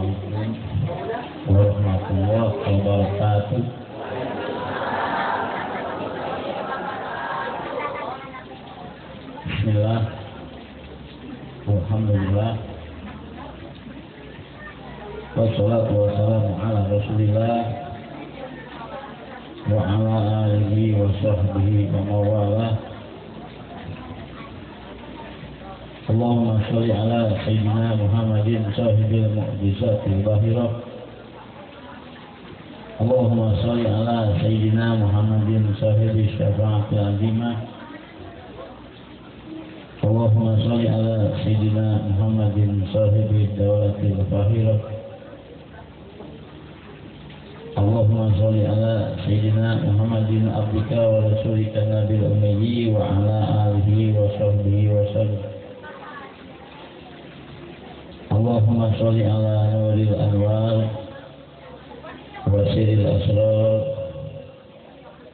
Assalamualaikum warahmatullahi wabarakatuh. Bismillah, alhamdulillah, wassalatu wassalamu ala rasulillah wa ala alihi wa sahbihi wa mawalah. Allahumma sholli ala sayyidina Muhammadin sahibil mu'jizatil bahirah. Allahumma sholli ala sayyidina Muhammadin sahibi syafa'atil azimah. Allahumma sholli ala sayyidina Muhammadin sahibi dawlatil fahirah. Allahumma sholli ala sayyidina Muhammadin abdika wa rasulika nabil ummi wa ala alihi wa sahbihi wa sallam. Allahumma sholli ala nuril anwar wa sirril asrar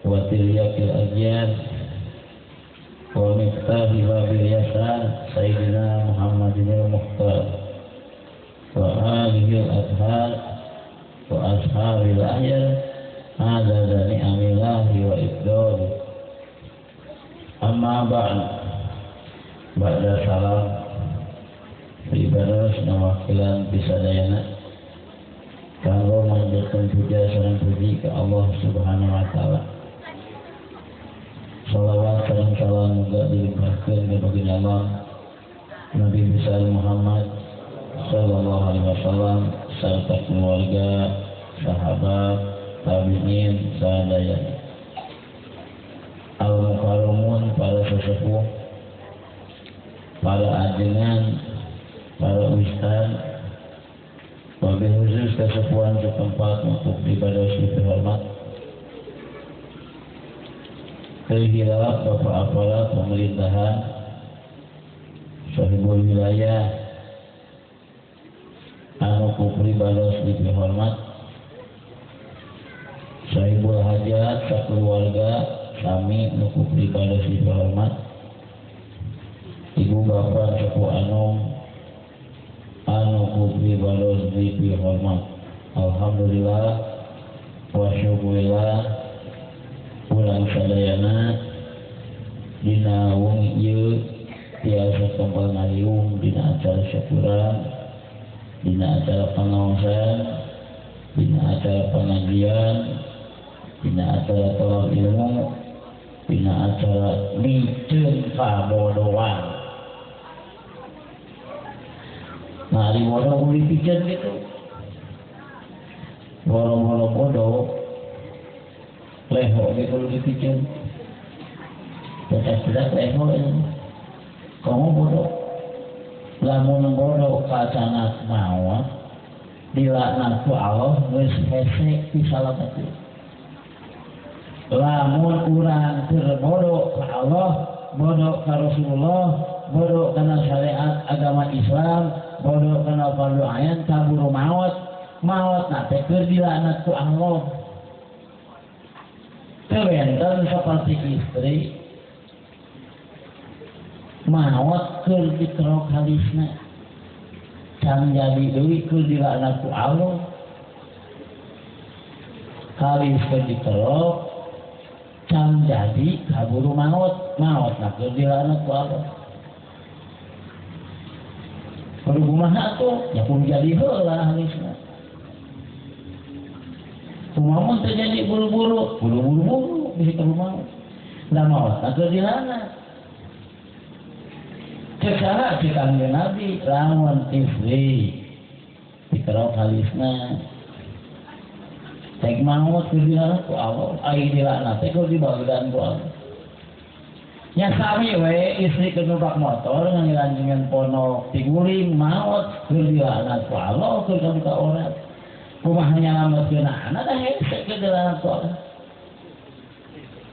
wa tilyakil ajyar wa miftahi babil yasar sayyidina Muhammadin al-Mukhtar wa alihi al-athhar wa ashabil ahyar adada ni'amillahi wa ifdali. Amma ba'd. Ba'da salam ibadah nawakilan bisadayana kanggo manjatkeun puja sareng puji ka Allah Subhanahu wa taala. Salawat sareng salam muga dilimpahkeun ka baginda Allah Nabi besar Muhammad sallallahu alaihi wasallam serta keluarga, sahabat, tabi'in, sadayana. Al-mukarramun, para sesepuh, para ajengan, para ustaz, wabil khusus kesepuhan setempat untuk ibadah terhormat, kehilaf bapak aparat pemerintahan, sahibul wilayah, anu ku ibadah dihormat, sahibul hajat sakeluarga sami nu ku ibadah dihormat, ibu bapak sepuh anom anu ku ibadah dihormat. Alhamdulillah wa syukurillah urang sadayana dina wengi ieu tiasa kembali ngaliung dina acara syukuran, dina acara pengaosan, dina acara pengajian, dina acara tolak ilmu, dina acara miceun kabodohan. Nah, ari bodoh kudu dipiceun kitu. Boro-boro bodoh leho ge kudu dipiceun. Tidak leho ini. Kamu bodoh. Lamun bodoh kacanat maot dilaknat ku Allah geus hese pisalamat. Lamun urang keur bodoh ka Allah, bodoh ka Rasulullah, bodoh kana syariat agama Islam, bodoh kana fardu ain kaburu maot, maot na teh keur dilaknat ku Allah. Teu benten saperti istri maot keur dikerok halisna can jadi deui keur dilaknat ku Allah. Halis keur dikerok can jadi kaburu maot, maot na keur dilaknat ku Allah. Kudu kumaha atuh? Ya kudu jadi heula halisna. Kumaha mun teu jadi buru-buru, kudu buru-buru bisi kaburu maot. Da maot na keur dilaknat. Secara si Kangjeng Nabi lamun istri dikerok halisna tek maot keur dilaknat ku Allah, ai dilaknat teh keur dibagedan ku Allah. Nya sami we istri keur numpak motor ngangilanjengan ponok tiguling maot keur dilaknat ku Allah keur kabuka orat. Kumaha nyalametkeun anak da hese keur dilaknat ku Allah.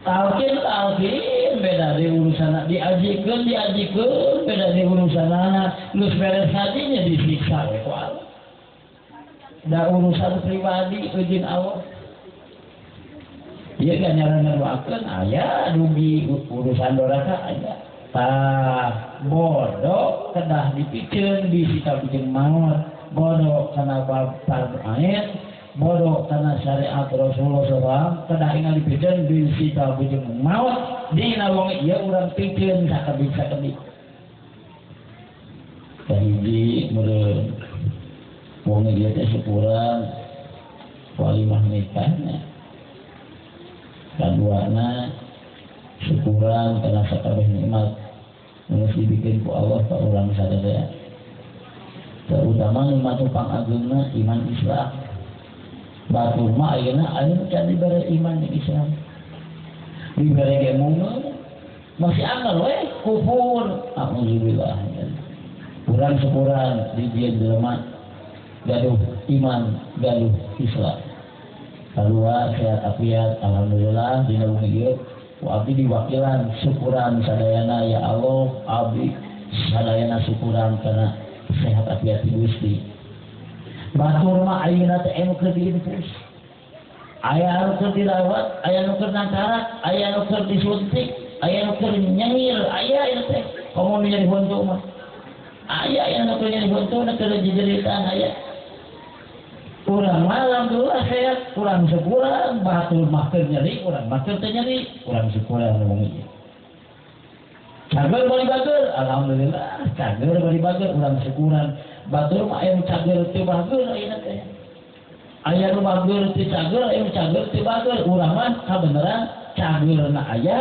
Talqin talqin beda di urusan diajikeun diajikeun beda di urusan anak geus beres hajinya disiksa we ku Allah. Da urusan pribadi jeung Allah. Ieu ganjaran doakeun aya dugi urusan doraka aya. Tah bodoh kedah dipiceun bisi kabujeng maot. bodoh kana bab fardhu ain, bodoh kana syariat Rasulullah SAW, kedah ingal dipikeun bisi kabujeng maot dina wengi ieu urang pikeun sakedik-sakedik. Kahiji meureun wengi ieu teh syukuran walimah nikahna. Kaduana syukuran kana sakabeh nikmat nu geus dibikeun ku Allah ka urang sadaya. Terutama nikmat pangagungna iman Islam. Batur mah ayeuna aya can dibere iman jeung Islam. Dibere ge mungel masih angel we kufur. Alhamdulillah. Urang syukuran dijieun jelema gaduh iman, gaduh Islam. Kadua sehat afiat, alhamdulillah dina wengi ieu ku abdi diwakilan syukuran sadayana ya Allah, abdi sadayana syukuran kana sehat afiat Gusti. Batur mah ayeuna teh anu keur diinfus. Aya anu keur dirawat, aya anu keur nangkarak, aya anu keur disuntik, aya anu keur nyengir, aya ieu teh komo nu nyeri huntu mah. Aya anu keur nyeri huntu na keur jejeritan aya. Urang mah alhamdulillah sehat, urang syukuran, batur mah keur nyeri, urang mah keur teu nyeri, urang syukuran wengi. Cager bari bager, alhamdulillah, cager bari bager, urang syukuran. Batur mah aya nu cager teu bager ayeuna teh. Aya nu bager teu cager, aya nu cager teu bager, urang mah kabeneran cagerna aya,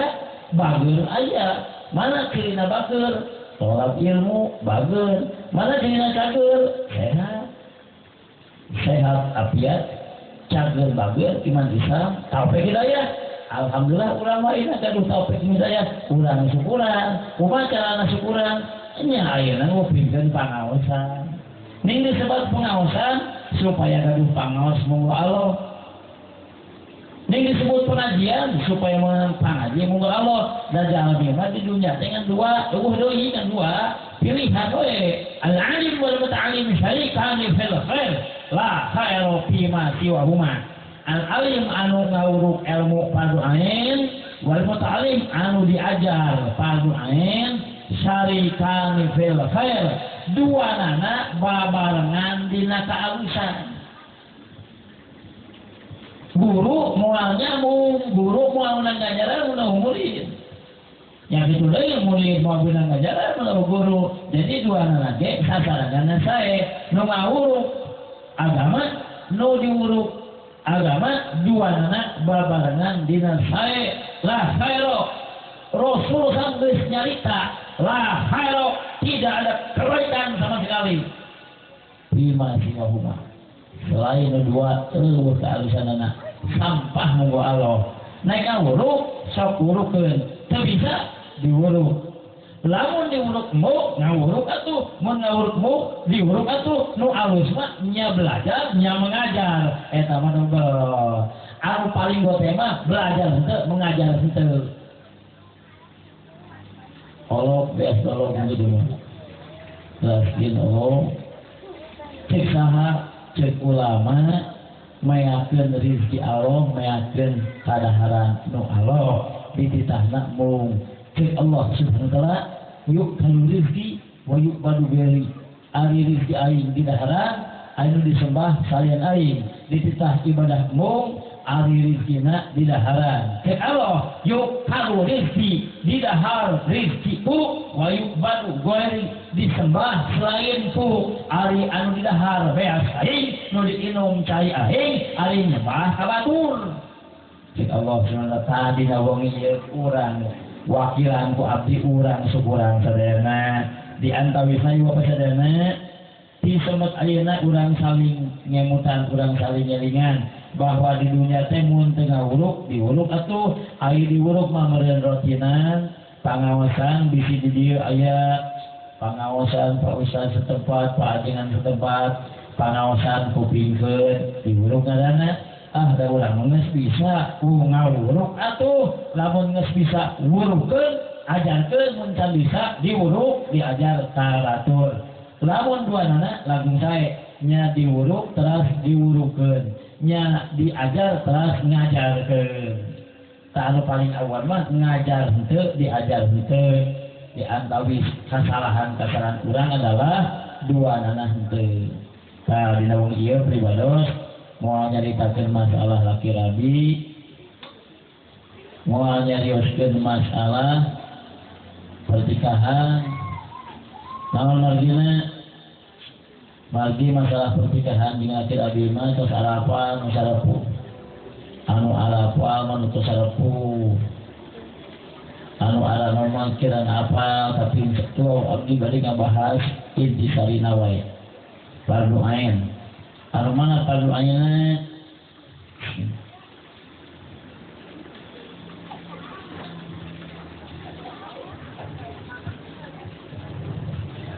bager aya. Mana cirina bager? Tolak ilmu bager. Mana cirina cager? Sehat. Sehat afiat, cager bager, iman Islam, taufik hidayah. Alhamdulillah urang mah ayeuna gaduh taufik hidayah, urang syukuran. Kumaha carana syukuran? Nya ayeuna ngupingkeun pangaosan. Ning disebut pengaosan supaya gaduh pangaos munggo Allah. Ning disebut pengajian supaya menang pangaji munggo Allah. Da jalmi mah di dunya teh ngan dua, eueuh deui ngan dua pilihan we. Al-alim wal muta'alim syarikani fil khair, la khairu fi ma siwahuma. Al-alim anu ngawuruk ilmu fardu ain, wal muta'alim anu diajar fardu ain, syarikani fil khair, dua nana babarengan dina kaalusan. Guru moal nyambung, guru moal menang ngajaran mun murid. Yang itu deui murid moal menang ngajaran mun guru. Jadi dua nana ge sasaranna sae, nu ngawuruk agama, nu diwuruk agama, dua nana babarengan dina sae. La khairo. Rasul geus nyarita, la khairo, tidak ada kebaikan sama sekali. Lima siwahuma. Selain dua eueuh kaalusanana sampah munggo Allah. Naik ngawuruk sok wurukeun, teu bisa diwuruk. Lamun diwuruk muk ngawuruk atuh, mun ngawuruk muk diwuruk atuh. Nu alus mah nya belajar nya mengajar, eta mah dobel. Anu paling gote mah belajar henteu mengajar henteu. Allah beas tolong gitu mah. Laskin Allah cek saha cek ulama meyakeun rezeki Allah, meyakeun kadaharan nu Allah dititahna mung cek Allah subhanahu wa taala yuk kalu rezeki wa yuk badu beri. Ari rezeki aing didaharan anu disembah salian aing dititah ibadah mung ari rezekina didaharan. Cek Allah yuk kalu rezeki didahar rezekiku wa yuk badu ghairi disembah selain ku. Ari anu didahar beas aing, nu diinum cai aing, ari nyembah ka batur. Cek Allah subhanahu wa taala dina wengi ieu urang wakilan ku abdi urang syukuran sadayana. Di antawisna ieu apa sadayana disemet ayeuna urang saling ngemutan, urang saling nyelingan bahwa di dunia teh mun teu ngawuruk diwuruk atuh. Ari diwuruk mah meureun rotinan pangaosan bisi di dieu aya pangaosan Pak Ustaz setempat, Pak Ajengan setempat, pangaosan kupingkeun diwuruk ngaranna. Ah da urang geus bisa ngawuruk atuh, lamun geus bisa wurukeun ajarkeun, mun can bisa diwuruk diajar taratur. Lamun dua nana langsung sae nya diwuruk teras diwurukeun, nya diajar teras ngajarkeun. Tah anu paling awal mah ngajar henteu diajar henteu. Di antawis kesalahan-kesalahan urang adalah dua nana henteu. Tah dina wengi ieu pribados moal nyaritakeun masalah laki rabi, moal nyarioskeun masalah pernikahan. Naon margina? Margi masalah pernikahan jeung laki rabi mah tos arapal nu sarepuh. Anu arapal mah nu tos sarepuh. Anu aranoman kirang apal tapi itu abdi bade ngabahas intisarina wae. Fardu ain. Anu mana fardu ainna?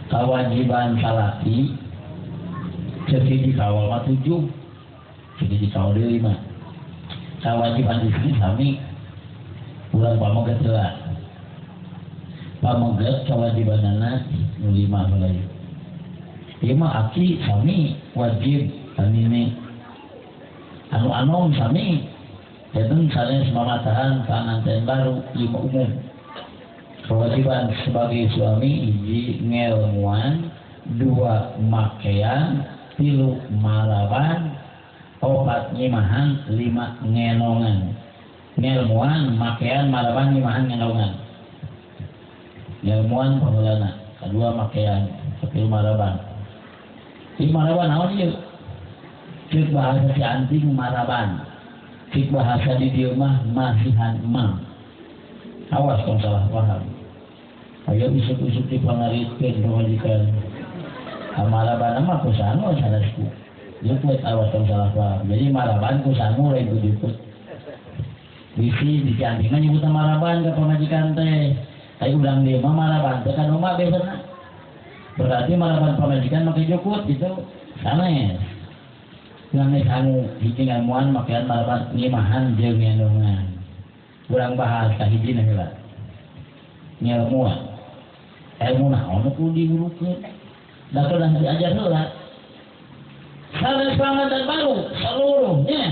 Kewajiban salaki ceuk hiji kawal mah 7, ceuk hiji kawal deui 5. Kewajiban istri sami urang pameget heula. Pameget kewajibanana nu 5 heula ieu. Ieu mah aki sami wajib tanini. Anu anom sami eta sanes mamatahan panganten baru ieu mah umum. Kewajiban sebagai suami hiji ngelmuan, 2 makean, 3 maraban, 4 nyimahan, 5 ngenongan. Ngelmuan, makean, maraban, nyimahan, ngenongan. Ngelmuan paheulana, kadua makean, katilu maraban. Ieu maraban naon ieu? Ceuk bahasa si anting maraban. Ceuk bahasa di dieu mah masihan emang. Awas tong salah paham. Ayo isuk-isuk dipangaritkeun pamajikan. Maraban mah ku sangu sanesku. Jukut awas tong salah paham. Jadi maraban ku sangu lain ku jukut. Bisi di Cianting mah nyebutna maraban ka pamajikan teh. Ayo urang dieu mah maraban teh kan rumah biasana. Berarti maraban pamajikan make jukut gitu. Sanes. Urang geus sangu hiji ngamuan makean maraban nyimahan jeung ngendongan. Urang bahas ka hiji heula. Ngelmuan. Ilmu naon nu kudu digurukeun? Da kedah diajar heula. Sanes panganten baru seluruhnya.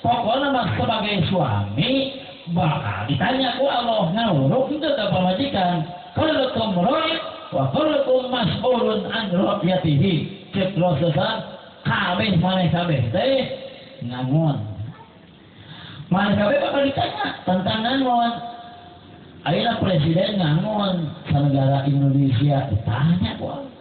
Pokokna mah sebagai suami bakal ditanya ku Allah ngawuruk henteu ka pamajikan. Kullukum ra'in wa kullukum mas'ulun an ra'yatihi. Ceuk Rasulullah kabeh maneh kabeh teh ngangon. Maneh kabeh bakal ditanya tentang ngangon. Ayeuna presiden ngangon sanegara Indonesia ditanya ku Allah.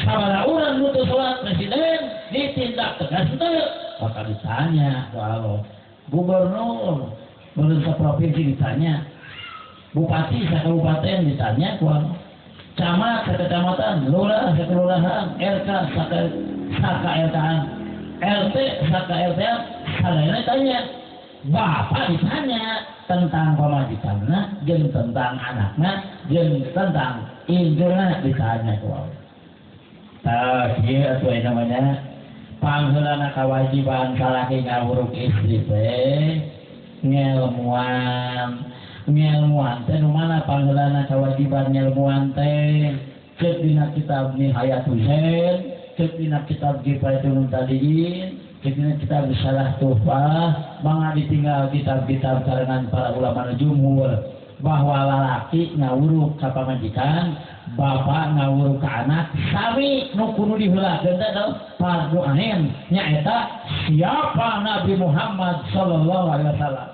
Sabaraha urang nu teu salat presiden ditindak tegas teu bakal ditanya ku Allah. Gubernur pemerintah provinsi ditanya, bupati sakabupaten ditanya ku Allah. Camat sakecamatan, lurah sakelurahan, RK saka RK-an, RT saka RT-an, sadayana ditanya. Bapak ditanya tentang pamajikanna, jeung tentang anakna, jeung tentang indungna ditanya ku Allah. Tah kieu atuh namanya pangheulana kawajiban salaki ngawuruk istri teh ngelmuan. Ngelmuan teh nu mana pangheulana kawajiban ngelmuan teh? Ceuk dina kitab Nihayatul Zain, ceuk dina kitab Kifayatul Mubtadiin, ceuk dina kitab Syarah Tuhfah, mangga ditinggal kitab-kitab karangan para ulama jumhur bahwa lalaki ngawuruk ka pamajikan, bapak ngawuruk ka anak, sami nu kudu diheulakeun teh fardu ain nyaeta siapa Nabi Muhammad sallallahu alaihi wasallam.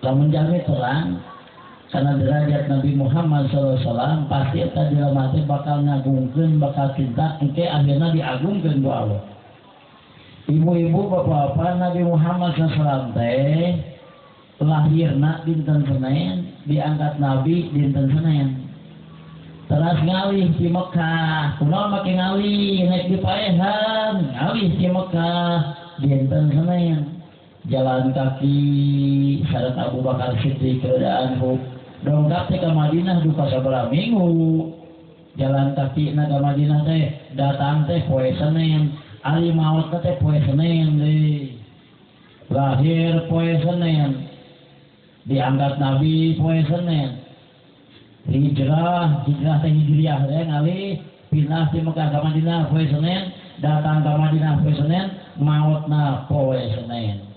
Lamun jalmi terang karena derajat Nabi Muhammad sallallahu alaihi wasallam pasti eta jelema teh bakal ngagungkeun, bakal cinta, engke akhirna diagungkeun ku Allah. Ibu-ibu, bapak-bapak, Nabi Muhammad sallallahu alaihi wasallam teh lahirna dinten Senin, diangkat Nabi dinten Senin. Teras ngalih di Mekah, kunaon make ngalih naik di paehan, ngalih di Mekah dinten Senin. Jalan kaki sareng Abu Bakar Siddiq radhiyallahu anhu dongkap teh ka Madinah duka sabaraha minggu. Jalan kaki na ka Madinah teh datang teh poe Senin, ari maot teh poe Senin deui. Lahir poe Senin, diangkat Nabi poe Senin. Hijrah, hijrah teh hijriah teh ngalih pindah ti Mekah ka Madinah poe Senin, datang ka Madinah poe Senin, maotna poe Senin.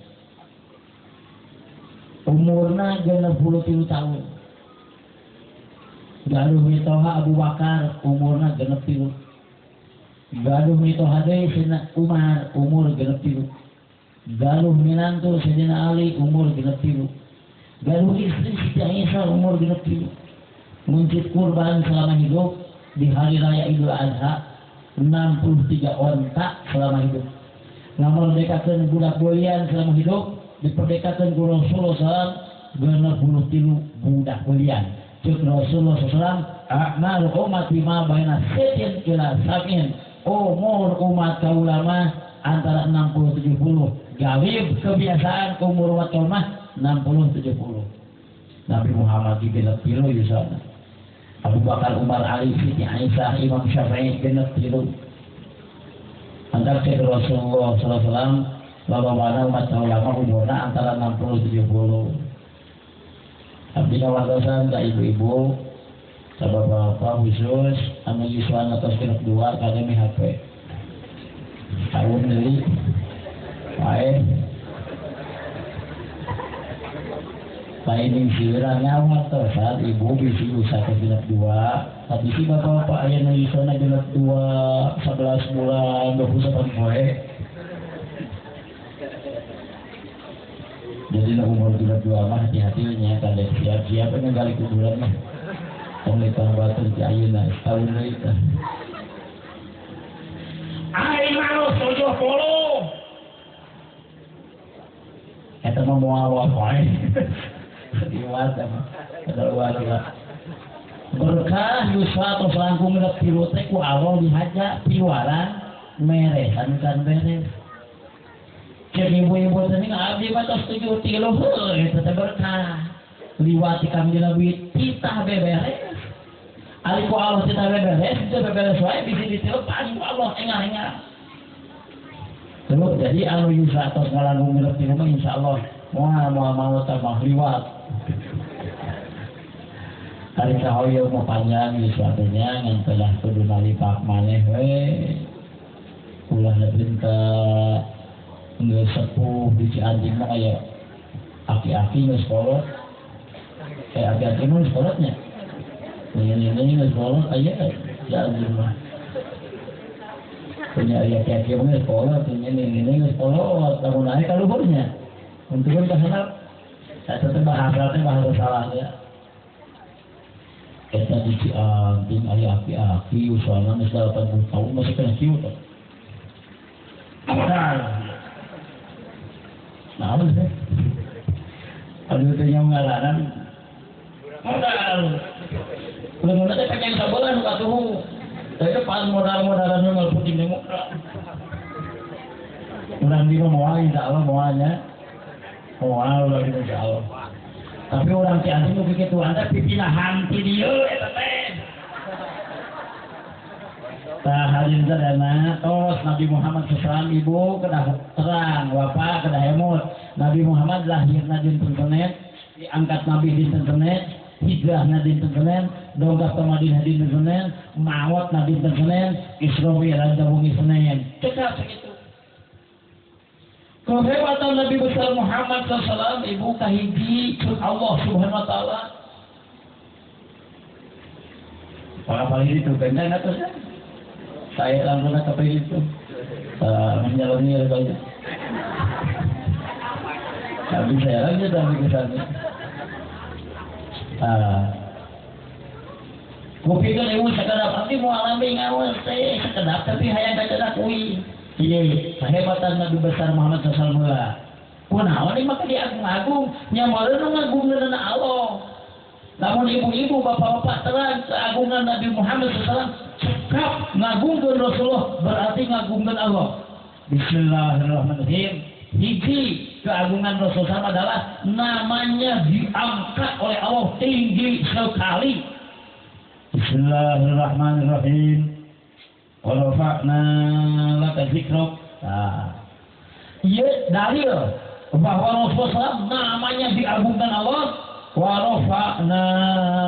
Umurna 63 tahun. Galuh mitoha Abu Bakar umurna 63. Gaduh mitoha deui Sayyidina Umar umur 63. Gaduh minantu Sayyidina Ali umur 63. Gaduh istri Siti Aisyah umur 63. Muncit kurban selama hidup di hari raya Idul Adha 63 onta selama hidup. Ngamerdekakeun budak beulian selama hidup, diperdekakeun ku Rasulullah SAW 63 budak beulian. Cek Rasulullah SAW, a'malu ummati ma baina sittin ila sab'in. Umur umat kaulama antara 60 70. Galib kebiasaan umur umat kaulama 60 70. Nabi Muhammad genep tilu yusana. Abu Bakar, Umar, Ali, Siti Aisyah, Imam Syafi'i genep tilu. Antara cek Rasulullah sallallahu alaihi wasallam lawana umat kaulama umurna antara 60 70. Abdi kawartosan ka ibu-ibu, ka bapak-bapak khusus anu yuswana tos genep 2 kademi HP. Tahun deui. Pae. Pae ning sieuran nyawa tos ibu bisi usaha genep 2, tapi si bapak-bapak aya nu yuswana genep 2 11 bulan 21 poe. Jadi umur 32 mah hati-hatinya kada siap-siap gali kuburan mah. Pemerintah batu di ayeuna setahun deui tah. Aing manus 70. Eta mah moal wae. Liwat mah. Kada luar. Berkah yuswa tos langkung genep tilu teh ku Allah dihaja piwaran meresan kan beres. Cek ibu-ibu teh abdi mah tos 73 heuh eta teh berkah. Liwati kami Nabi titah beberes. Ari ku Allah titah beberes, teu beberes wae bisi ditilepan ku Allah engal-engal. Terus jadi anu yuswa tos ngalangkung genep tilu mah insyaallah moal moal maot mah liwat. Ari kahoyong mah panjang yuswa teh nya ngan telah kudu nalipak maneh we. Ulah nepi ka geus sepuh di Cianjing mah aya aki-aki geus kolot. Aki-aki mah geus kolotnya. Nini-nini geus kolot aya Cianjing mah. Punya aya aki-aki mah geus kolot, nini-nini geus kolot, lamun naik ka luhurnya. Untungan ka handap. Eta teh bahasa salah ya. Eta di Cianjing aya aki-aki usiana geus 80 tahun masih kena kieu teh. Nah, sih. Aduh teh ngaranan. Modal. Leungeunna teh pengen sabelah nu katuhu. Teh pan modal-modalan nu ngalputing Demokrat. Urang di mah moal insyaallah moalnya. Moal urang di insyaallah. Tapi urang Cianjing nu kitu anda pipinahan ti dieu eta teh. Tah hadirin sadayana tos Nabi Muhammad SAW ibu kedah terang bapak kedah emut. Nabi Muhammad lahirna dinten Senin, diangkat Nabi dinten Senin, hijrahna dinten Senin, dongkap ka Madinah dinten Senin, maotna dinten Senin, Isra Mi'raj wengi Senin. Cekap sakitu. Kehebatan Nabi besar Muhammad SAW ibu kahiji cek Allah Subhanahu wa taala. Para paling itu benteng atus ya. Saya langsung ke itu menjalani banyak. Tapi saya lagi sampai ke sana. Kupikir ibu sekedap tapi mau alami ngawas teh sekedap tapi hayang kacedak kuy. Iya, kehebatan Nabi besar Muhammad sallallahu alaihi wasallam. Kunaon maka diagung-agung nya meureun ngagungkeun Allah. Namun ibu-ibu, bapak-bapak terang keagungan Nabi Muhammad SAW cekap ngagungkeun Rasulullah berarti ngagungkeun Allah. Bismillahirrahmanirrahim. Hiji keagungan Rasulullah SAW adalah namanya diangkat oleh Allah tinggi sekali. Bismillahirrahmanirrahim. Wa rafa'na laka dzikrak. Nah, ieu dalil bahwa Rasulullah SAW namanya diagungkan Allah. Wa rafa'na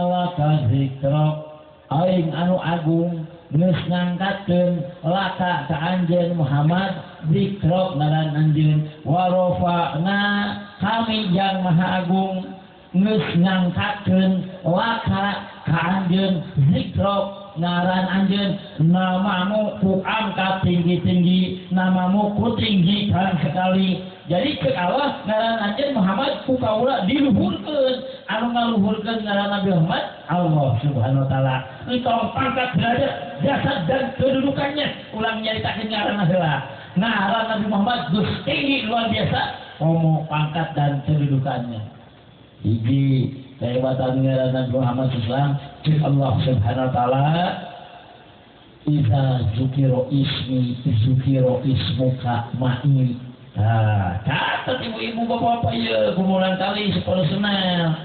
laka dzikrak. Aing anu agung geus ngangkatkeun laka ka anjeun Muhammad dzikrak ngaran anjeun. Wa rafa'na kami yang maha agung geus ngangkatkeun laka ka anjeun dzikrak ngaran anjeun namamu ku angkat tinggi-tinggi, namamu ku tinggikan sekali. Jadi cek Allah ngaran anjeun Muhammad ku kaula diluhurkeun. Anu ngaluhurkeun ngaran Nabi Muhammad Allah Subhanahu wa taala. Entong pangkat derajat, jasad dan kedudukannya ulang nyaritakeun ngaran heula. Ngaran Nabi Muhammad geus tinggi luar biasa komo pangkat dan kedudukannya. Hiji kehebatan ngaran Nabi Muhammad sallallahu alaihi wasallam Allah Subhanahu wa taala iza zukiro ismi zukiro ismuka ma'i. Nah, catat ibu-ibu bapak-bapak ieu kumulan kali sepuluh senang.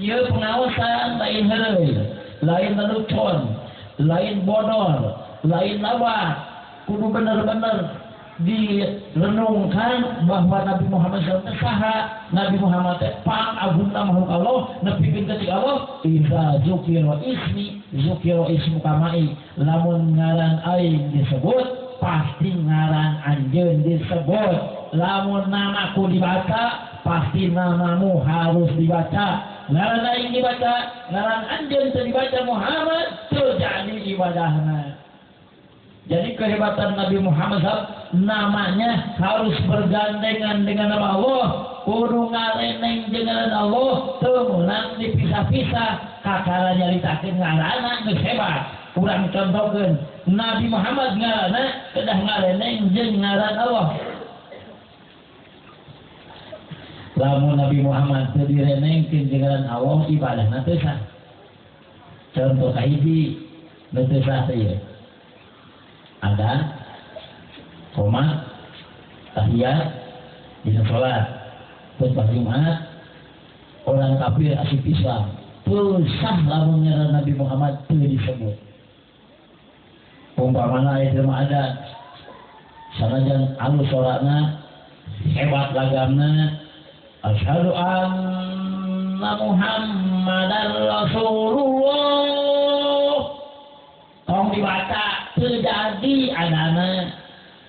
Ieu pengawasan lain heureuy, lain lelucon, lain bodor, lain lawak. Kudu bener-bener direnungkan bahwa Nabi Muhammad SAW saha, Nabi Muhammad teh pang agungna makhluk Allah, nepikeun ka Allah, iza zukira ismi zukira ismuka ma'i. Lamun ngaran aing disebut pasti ngaran anjeun disebut. Lamun namaku dibaca pasti namamu harus dibaca. Ngaran aing dibaca, ngaran anjeun teu dibaca Muhammad teu jadi ibadahna. Jadi kehebatan Nabi Muhammad SAW, namanya harus bergandengan dengan nama Allah. Kudu ngaleneng dengan Allah, teu meunang dipisah-pisah. Kakara nyaritakeun ngaranna geus hebat. Urang contohkeun Nabi Muhammad ngaranna kedah ngaleneng jeung ngaran Allah. Lamun Nabi Muhammad teu direnengkeun jeung ngaran Allah, ibadahna teu sah. Contoh kahiji nu teu sah teh ieu. Ada koma tahiyat dina salat khutbah Jumat orang kafir asup Islam teu sah lamun ngaran Nabi Muhammad teu disebut. Umpamana aya jelema adat sanajan alus sorana hebat lagamna asyhadu anna Muhammadar Rasulullah tong dibaca teu jadi adana.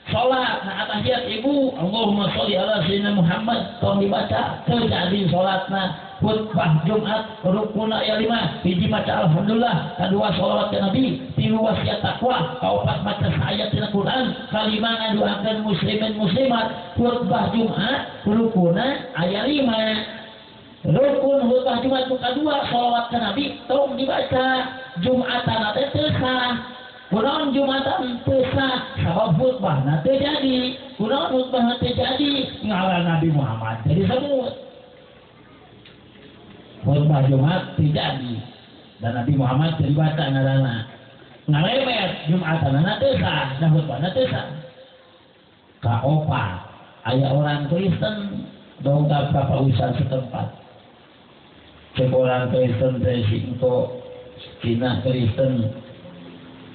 Salat na tahiyat ibu Allahumma sholli ala sayyidina Muhammad tong dibaca teu jadi salatna. Khutbah Jumat rukun aya 5, hiji maca alhamdulillah, kadua sholawat ka Nabi, tilu wasiat takwa, kaopat maca saayat tina Quran, kalima ngadoakeun muslimin muslimat. Khutbah Jumat rukunna aya 5. Rukun khutbah Jumat nu kadua sholawat ka Nabi tong dibaca. Jumatan teh teu sah. Kunaon Jumatan teu sah? Sabab khutbahna teu jadi. Kunaon khutbahna teu jadi? Ngaran Nabi Muhammad teu disebut. Khutbah Jumat teu jadi dan Nabi Muhammad teu dibaca ngaranna. Ngalemet Jumatanna teu sah, dan khutbahna teu sah. Kaopat aya orang Kristen dongkap ka Pak Ustaz setempat. Cek orang Kristen teh si engko Cina Kristen.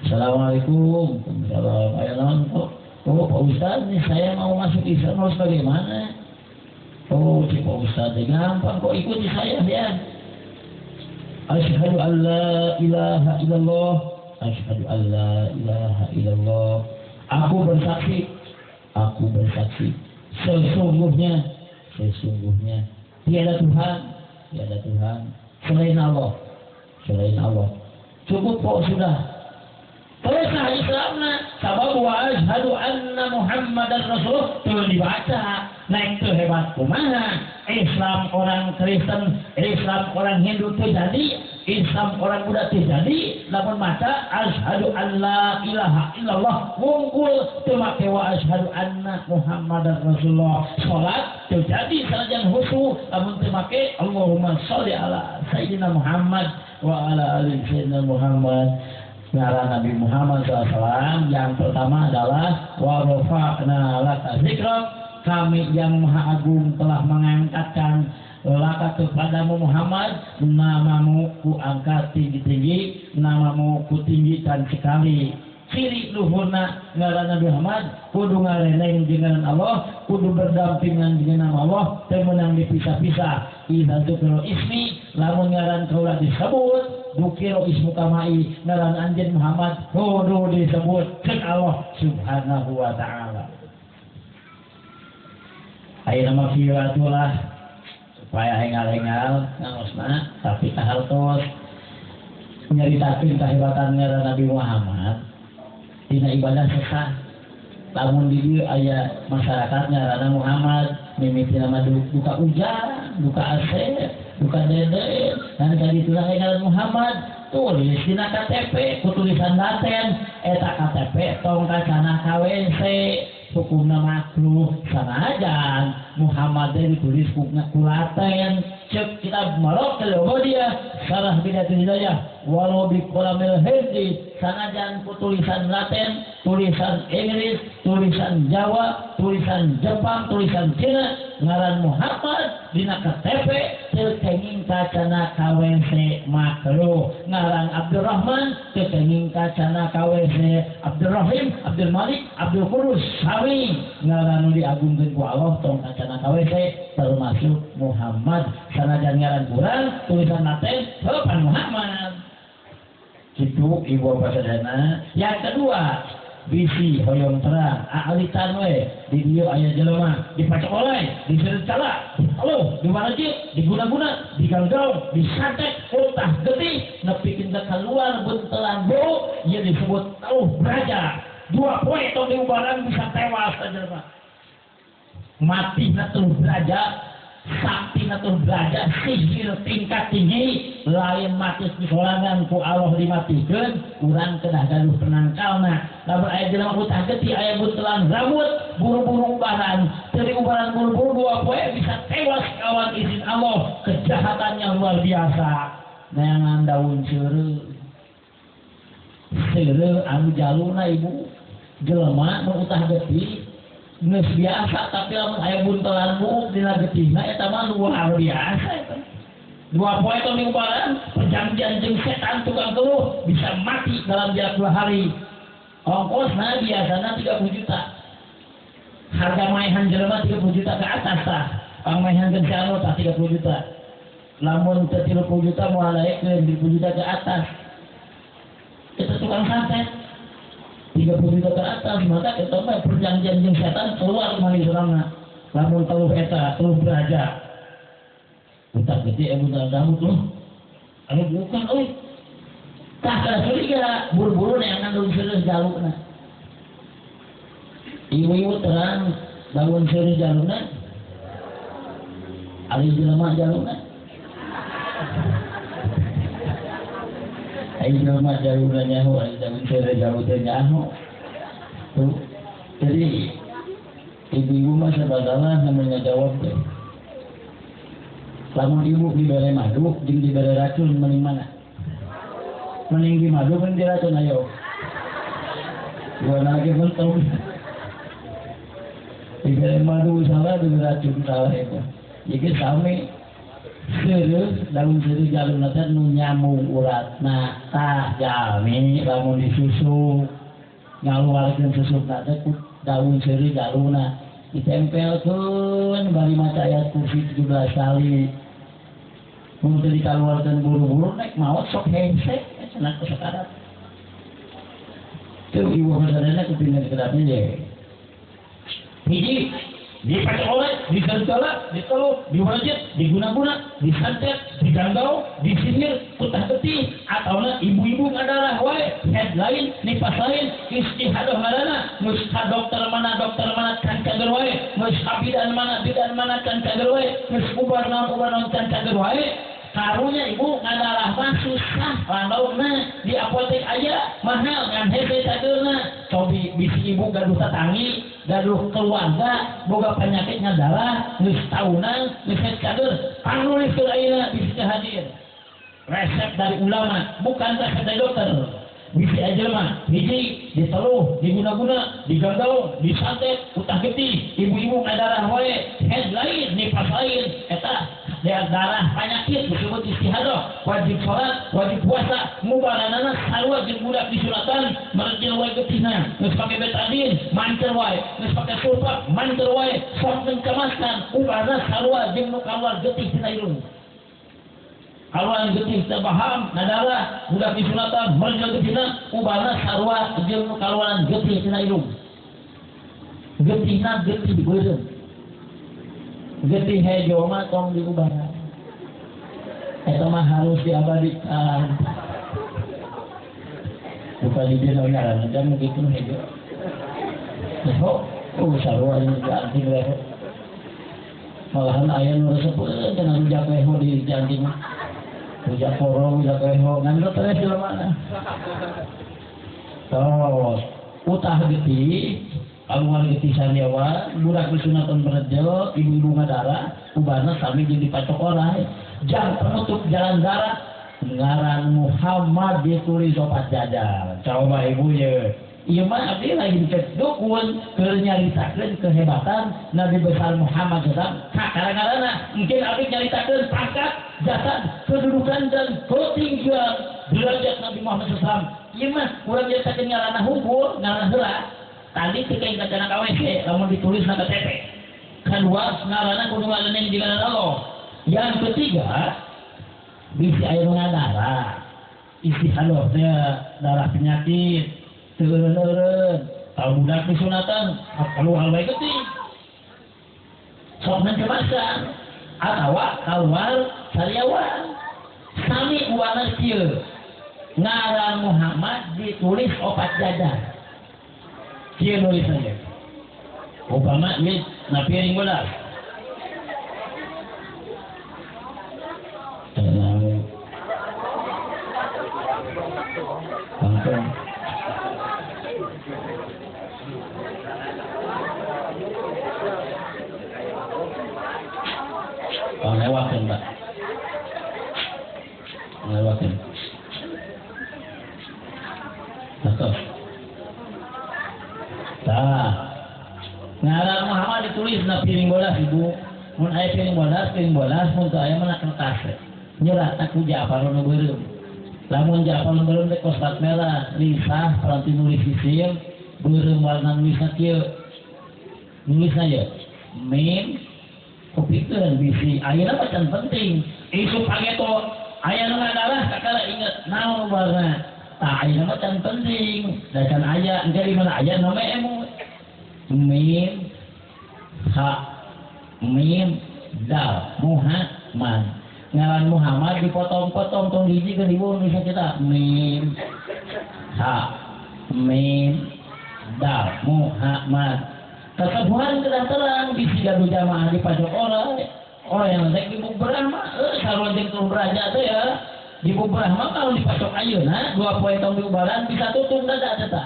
Assalamualaikum. Salam. Aya naon kok? Oh Pak Ustaz nih saya mau masuk Islam harus bagaimana? Oh si Pak Ustaz gampang kok, ikuti saya ya. Asyhadu an la ilaha illallah, asyhadu an la ilaha illallah. Aku bersaksi, aku bersaksi sesungguhnya, sesungguhnya tiada Tuhan, tiada Tuhan selain Allah, selain Allah. Cukup kok sudah. Teruslah Islamna sabab wa asyhadu anna Muhammadar Rasulullah teu dibaca. Naik teu hebat kumaha? Islam orang Kristen, Islam orang Hindu teu jadi, Islam orang Buddha teu jadi. Lamun maca asyhadu an la ilaha illallah wungkul teu make wa asyhadu anna Muhammadar Rasulullah. Salat teu jadi sanajan khusyuk lamun teu make Allahumma sholli ala sayyidina Muhammad wa ala ali sayyidina Muhammad. Ngaran Nabi Muhammad SAW yang pertama adalah wa rafa'na laka zikrak, kami yang maha agung telah mengangkatkan laka kepadamu Muhammad, namamu ku angkat tinggi-tinggi, namamu ku tinggikan sekali. Ciri luhurna ngaran Nabi Muhammad kudu ngaleneng dengan Allah, kudu berdampingan dengan nama Allah, teu meunang dipisah-pisah. Idza dzukira ismi, lamun ngaran kaula disebut, dzukira ismu kamai, ngaran anjeun Muhammad kudu disebut ceuk Allah Subhanahu wa taala. Ayeuna mah kieu atulah supaya enggal-enggal ngaosna tapi kahartos. Nyaritakeun kahebatan ngaran Nabi Muhammad dina ibadah sesah. Lamun di dieu aya masyarakat ngaranna Muhammad mimiti nama duka Ujang, duka Asep, duka Dede, dan kaditulah ngaran Muhammad tulis dina KTP ku tulisan Latin eta KTP tong kacana KWC hukumna makruh sanajan Muhammad teh ditulis ku Latin cek kitab Maraqil Ubudiyah Syarah Bidatul Hidayah walau bi qalamil hindi sanajan ku tulisan Latin, tulisan Inggris, tulisan Jawa, tulisan Jepang, tulisan Cina ngaran Muhammad dina KTP teu kenging kacana KWC makruh ngaran Abdurrahman teu kenging kacana KWC Abdurrahim, Abdul Malik, Abdul Qudus sami ngaran nu diagungkeun ku Allah tong kacana KWC termasuk Muhammad sanajan ngaran kurang tulisan Latin heuh Muhammad gitu ibu bapak sadayana. Yang kedua bisi hoyong terang aalitan we di dieu aya jelema dipacok oleh diseureut cala halo diwarajit diguna-guna diganggang disantet utah getih nepikeun ka keluar buntelan bau ieu disebut tauh braja dua poe tong diubaran bisa tewas jelema mati na teuh braja sakti na teuh braja sihir tingkat tinggi lain mati disorangan ku Allah dimatikeun urang kedah gaduh penangkalna lamun aya jelema utah getih aya buntelan rambut buru-buru ubaran teu diubaran buru-buru dua poe bisa tewas kawan izin Allah kejahatannya luar biasa neangan daun seureuh seureuh anu jaluna ibu jelema nu utah getih geus biasa tapi lamun aya buntelan buuk dina getihna eta mah luar biasa eta. Dua poe tong diubaran perjanjian jeung setan tukang keluh bisa mati dalam jarak 2 hari. Ongkosna biasana 30 juta. Harga maehan jelema 30 juta ke atas tah. Pangmaehan jeung si anu tah 30 juta. Lamun teu 30 juta moal naekkeun 30 juta ke atas. Eta tukang santet 30 juta ke atas maka eta mah perjanjian jeung setan keluar mali surangna. Lamun teluh eta teluh beraja. Utah gede buntal rambut loh. Anu bukan euy. Tah kada curiga buru-buru neangan daun seureuh jaluna. Ibu-ibu terang daun seureuh jaluna. Ari jelema jaluna. Ari jelema jaluna nyaho, ari daun seureuh jalu teh nyaho. Tuh. Jadi ibu-ibu mah serba salah namanya jawab teh. Lamun ibu dibere madu jeung dibere racun mending mana? Mending di madu mending diracun ayo. Gua lagi mentung. Dibere madu salah, dibere racun salah itu. Jadi sami seureuh daun seureuh jaluna teh nu nyambung uratna tah jalmi lamun disusu ngaluarkeun susukna teh ku daun seureuh jaluna ditempelkeun bari maca ayat kursi 17 kali. Mun teu dikaluarkeun buru-buru nek maot sok hese cenah ku sakarat. Teu ibu sadayana kupingan kedapnya je. Hiji dipakai oleh, disentola, diteluh, diwajib, diguna-guna, disantet, diganggau, disihir, kutah getih, atau ibu-ibu ngadarah wae, head lain, nipas lain, istihadah ngaranna, geus ka dokter mana can cager wae, geus ka bidan mana can cager wae, geus ubar naon can cager wae. Karunya ibu ngadarah mah susah landauna di apotek aya mahal ngan hese cagerna. Cobi bisi ibu gaduh tatangi, gaduh keluarga, boga penyakit ngadarah, geus taunan, geus cager, pangnuliskeun ayeuna bisi teu hadir. Resep dari ulama, bukan resep dari dokter. Bisi aja mah hiji diteluh, diguna-guna, diganggau, disantet, utah getih, ibu-ibu ngadarah wae, head lain, nipas lain, eta darah penyakit disebut istihadah, wajib sholat, wajib puasa, mubaranana sarua jeung budak disunatan, merejel wae getihna, geus pake betadin, mancer wae, geus pake sulfa, mancer wae, sok mencemaskan, ubarna sarua jeung nu kaluar getih tina irung. Kaluar getih teu paham, nadarah, budak disunatan, merejel getihna, ubarna sarua jeung nu kaluaran getih tina irung. Getihna getih beureum. Getih hejo mah tong diubaran. Eta mah harus diabadikan. Bukan di dia ngaranna jam kitu hejo. Leho, oh sarua jeung anting leho. Malahan aya nu resep cenah rujak leho di anting mah. Rujak porong, rujak leho, ngan terus jelema. Terus utah getih, keluar getih sariawan, budak disunatan berjel, ibu-ibu ngadarah, ubana sami jeung dipacok orai. Jang penutup jalan darah, ngaran Muhammad ditulis opat jajar. Coba ibu ye. Ieu mah abdi lain cek dukun keur nyaritakeun kehebatan Nabi besar Muhammad sallallahu alaihi wasallam. Karena mungkin abdi nyaritakeun pangkat, jasad, kedudukan dan ketinggian derajat Nabi Muhammad sallallahu alaihi wasallam. Ieu mah urang nyaritakeun ngaranna hukum, ngaranna heula. Tadi teu kayak kacana KWC, lamun ditulis na KTP. Kedua, ngaranna kudu ngaranna di ngaran Allah. Yang ketiga, bisi aya nu ngadarah. Istihadah teh darah penyakit, teu eureun-eureun, tau budak disunatan, keluar wae getih. Sok mencemaskan atawa keluar sariawan. Sami uangna kieu. Ngaran Muhammad ditulis opat jajar. Kieu nulisna ge. Upama ieu na piring bodas. Langsung. Oh, lewatin, Pak. Lewatin. Betul. Tah. Ngaran Muhammad ditulis na piring bodas, Ibu. Mun aya piring bodas, mun teu aya mah kertas. Nyerat ku Ja'far nu beureum. Lamun Ja'far nu beureum teh kospat merah, lisah paranti nulis isim, beureum warna nulisna kieu. Nulisna ye. Mim kupikeun bisi ayeuna mah can penting. Isu pangeto aya nu ngadarah kakara inget naon warna. Tah ayeuna mah can penting. Da can aya engke di mana aya nu emut. Mim ha mim dal Muhammad. Ngaran Muhammad dipotong-potong tong hiji ke ibu bisa kita mim ha mim dal Muhammad. Kesebuhan kedah terang bisi gaduh jamaah di pajak orang orang yang rek di Brahma sarua jeung tong beraja teh ya di Brahma kalau dipacok ayeuna dua poe tong diubaran bisa tutung dada eta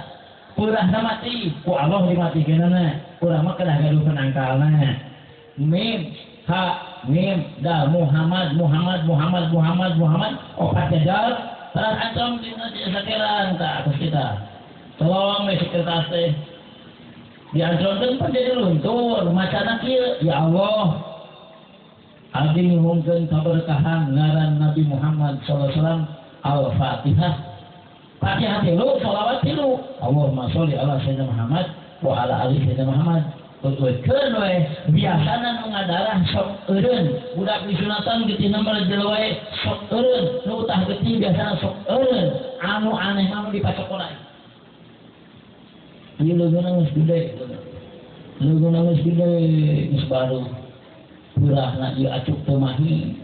purahna mati ku Allah dimatikeunana purah mah kedah gaduh penangkalna mim ha mim dal Muhammad Muhammad Muhammad Muhammad Muhammad opat jajar terus ancam dina sakeran ka atas kita tolong we kertas teh diancamkeun pan jadi luntur macana kieu ya Allah abdi nyuhunkeun kaberkahan ngaran Nabi Muhammad sallallahu alaihi wasallam Al-Fatihah Fatihah tilu sholawat tilu Allahumma sholli ala sayyidina Muhammad wa ala ali sayyidina Muhammad. Keun we biasana nu ngadarah sok eureun budak disunatan getihna merejel wae sok eureun nu utah getih biasana sok eureun anu aneh mah dipacok orai ieu leungeunna geus gede leungeunna geus gede geus baru purahna ieu acuk teu mahi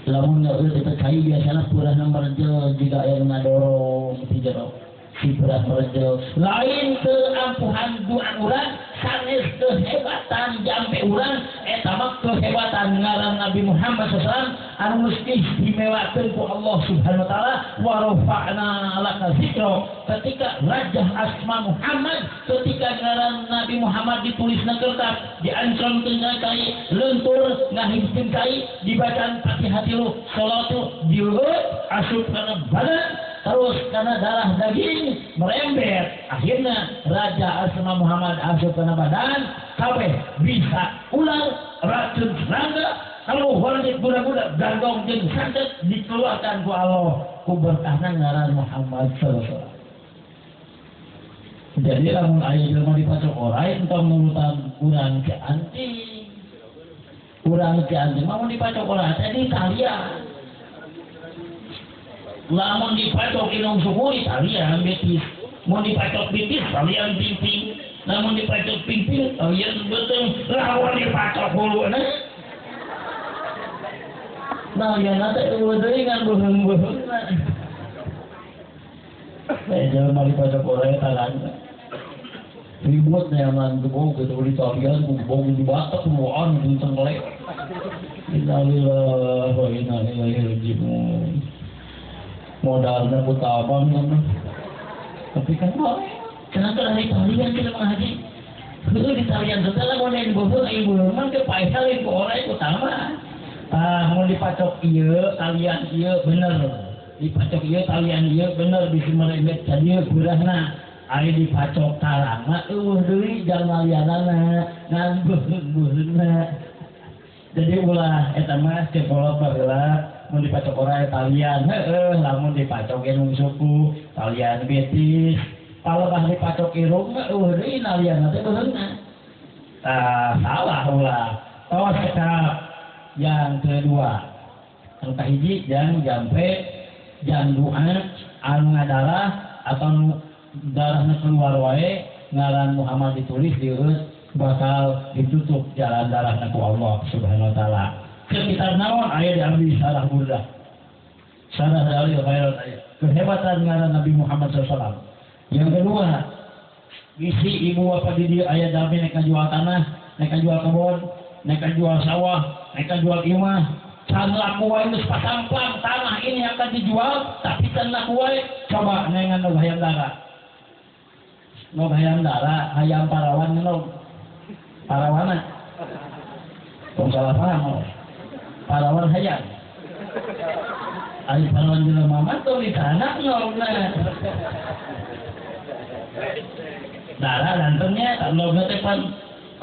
lamun eureun teh cai biasana purahna merejel jiga aya nu ngadorong ti jero si purah merejel lain keampuhan doa urang sanes kehebatan jampe urang eta mah kehebatan ngaran Nabi Muhammad sallallahu alaihi wasallam anu geus diistimewakeun ku Allah Subhanahu wa taala wa rafa'na laka zikra. Ketika Raja Asma Muhammad ketika ngaran Nabi Muhammad ditulis na kertas diancamkeun na kai lentur ngahimkeun kai dibacaan Fatihah tilu salatu dieureut asup kana badan terus karena darah daging merembet akhirnya Raja Asma Muhammad asup kana badan kabeh bisa ular racun serangga kalau hormat budak-budak gandong jeung santet dikeluarkan ku Allah ku berkahna ngaran Muhammad sallallahu alaihi wasallam. Jadi lamun aya jelema dipacok orai entong nurutan urang Ci Anting. Urang Ci Anting mah mun dipacok orai teh ditalian. Lamun dipacok inung suku talian betis, mun dipacok betis talian pingping, lamun dipacok pingping talian beuteung, lamun dipacok huluna nah ya teh eueuh deui ngan beuheung-beuheungna. Saya jelema dipacok oray tarang. Ribut neangan gebog gitu di talian gebog di batak ruan di tengklek. Innalillahi wa inna ilaihi raji'un. Modalnya utama kan. Tapi kan kenapa dari talian kita menghaji? Heuh di talian teh lamun lain beuheung ieu mah teu paeh lain ku oray utama. Tah mun dipacok ieu talian ieu bener. Dipacok ieu talian ieu bener bisi merembet ka dieu beurahna. Ari dipacok tarang mah eueuh deui jang lianana ngan beuheung-beuheungna. Jadi ulah eta mah cek kolot baheula mun dipacok oray talian heueuh lamun dipacok indung suku talian betis palebah dipacok irung mah eueuh deui nalianna teh beuheungna. Tah salah ulah. Tos cekap yang kedua. Anu kahiji jang jampe jang doa anu ngadarah atau nu darahna keluar wae ngaran Muhammad ditulis diurut bakal ditutup jalan darahna ku Allah Subhanahu wa taala. Sekitar naon aya diambil sarah burdah. Sarah dalil khairat aya. Kehebatan ngaran Nabi Muhammad SAW. Yang kedua, isi ibu bapak di dieu aya dami nek jual tanah, nek jual kebon, nek jual sawah, nek jual imah. Can laku wae geus pasamplang tanah ini akan dijual, tapi can laku wae coba nengan nu hayam dara. Nu hayam dara, hayam parawan nu parawana. Tong salah paham. Parawan hayam. Ari parawan jelema mah tong ditanak nongna. Dara lantennya logna teh pan